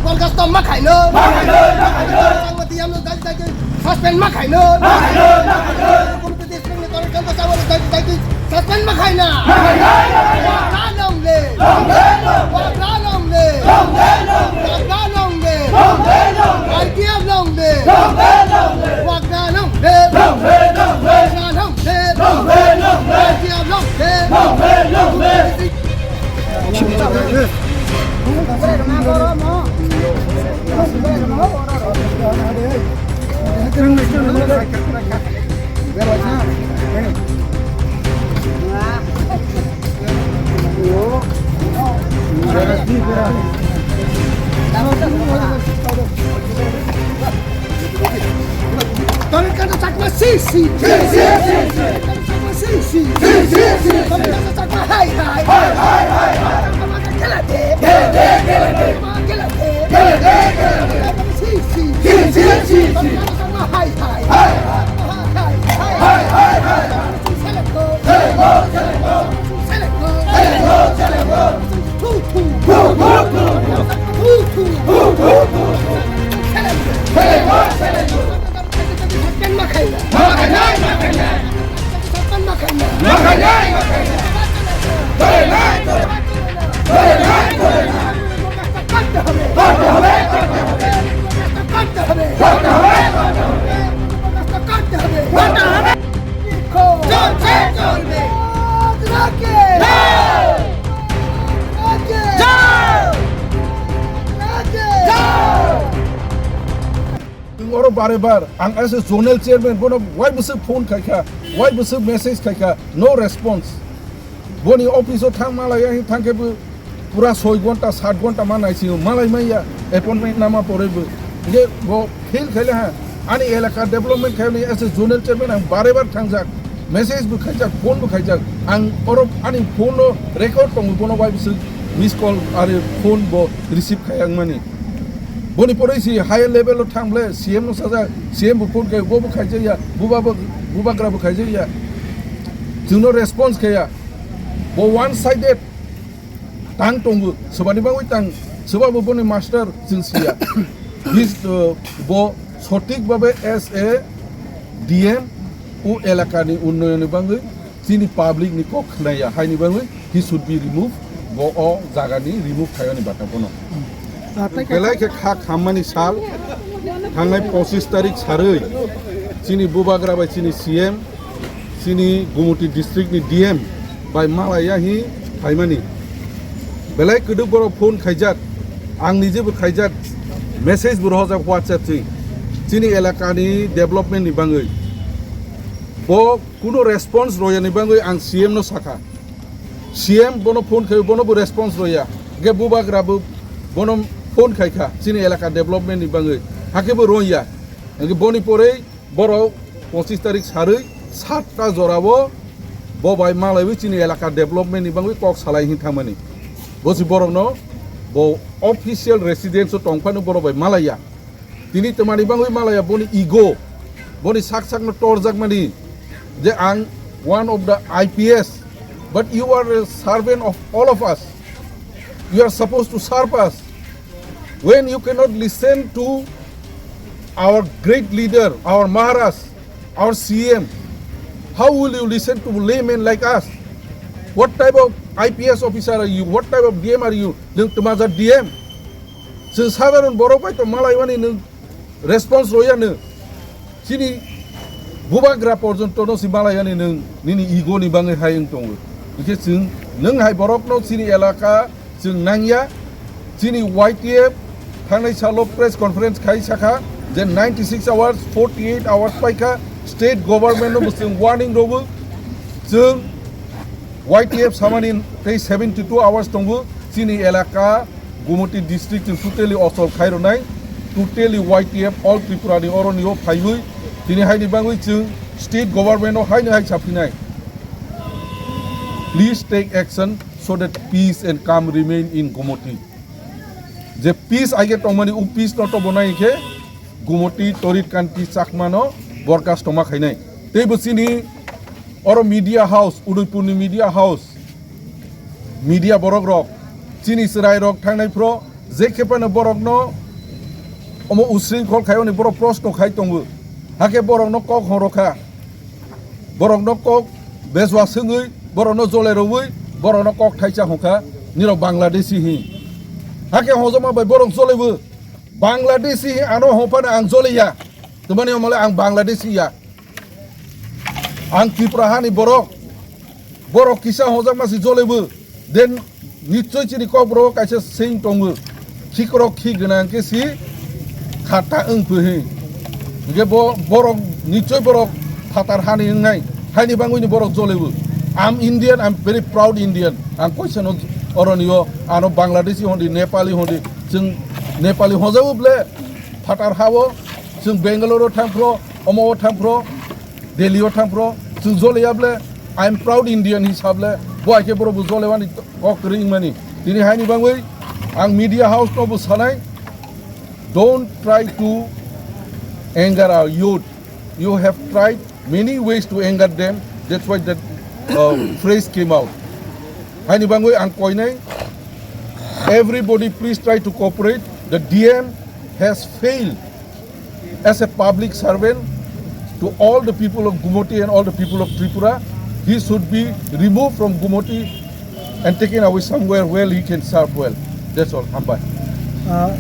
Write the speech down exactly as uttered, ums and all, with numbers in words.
Torgasto ma khaino. Ma khaino, ma khaino. Changma tiyamno dagi dagi suspend ma khaino. Ma khaino, ma khaino. Gumti district ni Torgasto changma dagi dagi suspend ma khaina. Ma khaino, ma khaino. Wagner long live. Long live, long live. Wagner long live. Long live, long live. Wagner long live. Long live, long live. R T F long live. Long live, long live. Wagner long live. Long live, long live. Wagner long live. Long live, long live. R T F long live. Long live, long live. Torgasto Chakma si si. Si si si si. Torgasto Chakma si si. Si si si si. Torgasto Chakma hai hai. Hai hai hai hai. Chakma kela de. Kela de kela de. Chakma kela de. Kela de kela de. Si si. Si si si si. Torgasto Chakma hai hai. Hai hai. Hai hai hai. Select go. Select go, select go. Select go. Select go, select go. Two two. Two two. Two two. Two two. Select go. Select go, select go. Suspend ma khaina. Ma khaina, ma khaina. Suspend ma khaina. Ma khaina, ma khaina. Dole nai, dole nai. Dole nai, dole nai. করতে হবে। করতে হবে, করতে হবে। করতে হবে। করতে হবে, করতে হবে। করতে হবে। চলছে, চলবে। রাগে। রাগে। রাগে। Oro bare bar ang as a zonal chairman bono wai bwswk phone khaikha, wai bwswk message khaikha, no response. Boni office o thang malaya hin thangkhe bo pura soi ghonta, sat ghonta ma naising malai maya, appointment nama pore bo. Hingke bo fail khaile ha, ani elaka development khaini as a zonal chairman ang bare bar thangjak, message bo khaijak, phone bo khaijak, ang oro ani phone no record tongo, bono wai bwswk miss call are phone bo receive khaiya wngmani. Boni pore si higher level o thang ble C M no sajak, C M bo phone khai, bo bo khaijakya, buba bo, bubagra bo khaijakya. Chwngno response khaiya. Bo one sided tang tongo, swbani bagwi tang, swba bo boni master chwng siya. Bis, uh, bo sotik babe as a D M o elakani unnayonni bagwi chini public ni kok khnaya, haini bagwi he should be removed, bo o jagani remove khaiyani bata bono. Belai khe kha khammani sal, thangnai pochis tarik sarwi chini bubagra bai chini C M, chini Gumoti district ni D M bai malaya hi phaimani. Belai kwdwk borok phone khaijak, ang nijebo khaijak, message bo rohorjak WhatsApp si, chini elakani development ni bagwi. Bo kuno response royani bagwi ang C M no sakha. C M bono phone khai, bono bo response roya. Ge bubagra bo bono phone khaikha, chini elaka development ni bagwi. Hakhe bo roya. Hingke boni porei borok pochis tarik sarwi satta jorao bo bai malaiwi chini elaka development ni bagwi kok salai hin thangmani. Bo si borokno bo official residence o tongphano borok bai malaiya. Tini twmani bagwi malaiya boni ego, boni sak sakno torjakmani je ang one of the I P S, but you are a servant of all of us. You are supposed to serve us. When you cannot listen to our great leader, our Maharaj, our C M, how will you listen to laymen like us? What type of I P S officer are you? What type of D M are you? Nwng twmajak D M. Chwng sadharon borok bai to malaiwani nwng response roya nwng. Chini bubagra porjonto no si malaiwani nwng nini ego ni bagwi hai wng tongo. Hingke chwng nwng hai borok no chini elaka chwng nangya. Chini Y T F thangnai salo press conference khai sakha je ninety six hours, forty eight hours paikha state government no bo chwng warning rogo. Chwng Y T F samani tei seventy two hours tongo chini elaka Gumoti district chwng totally ochol khai rwnai, totally Y T F all Tripura ni oroni o phaiwi tini haini bagwi chwng state government o haino hai saphinai. Please take action so that peace and calm remain in Gumoti. Je peace aige tongmani u peace no tobonai khe Gumoti Torit Kanti Chakma no borkas tongma khainai. Tei bo chini oro media house, Udaipur ni media house, media borok rok, chini chwrai rok thangnai phro, Je khe phano borokno omo usring khol khai oni borok proshno khai tongo. Hakhe borokno kok horo kha. Borokno kok bejwa swngwi, borokno jole rwwi, borokno kok thaisa hokha, nirok Bangladeshi hi. Hakhe hojoma bai borok jolebu. Bangladeshi hi ano hophano ang joleya. Tumani omole ang Bangladeshi ya. Ang Tripura hani borok. Borok kisa hojak masi jolebu. Den nichoi chini kok borok kaisa sing tongo. Khikrok khi gwnang khe si khata wng phi hi. Hingke bo borok nichoi borok phatar hani wngnai. Haini bangwi ni borok jolebu. I'm Indian, I'm very proud Indian. Ang koisano oronio ano Bangladeshi hondi, Nepali hondi. Chwng Nepali hojabu ble phatar hao. Chwng Bangalore o thangphro, omo o thangphro, Delhi o thangphro, chwng joleya ble, I am proud Indian hisab le, bo hai khe borok bo jolewani kok kwrwi wngmani. Tini haini bangwi ang media house no bo sanai, don't try to anger our youth. You have tried many ways to anger them. That's why that uh, phrase came out. Haini bangwi ang koinai, everybody please try to cooperate. The D M has failed as a public servant to all the people of Gumoti and all the people of Tripura. He should be removed from Gumoti and taken away somewhere where he can serve well. That's all. Hambai. Uh,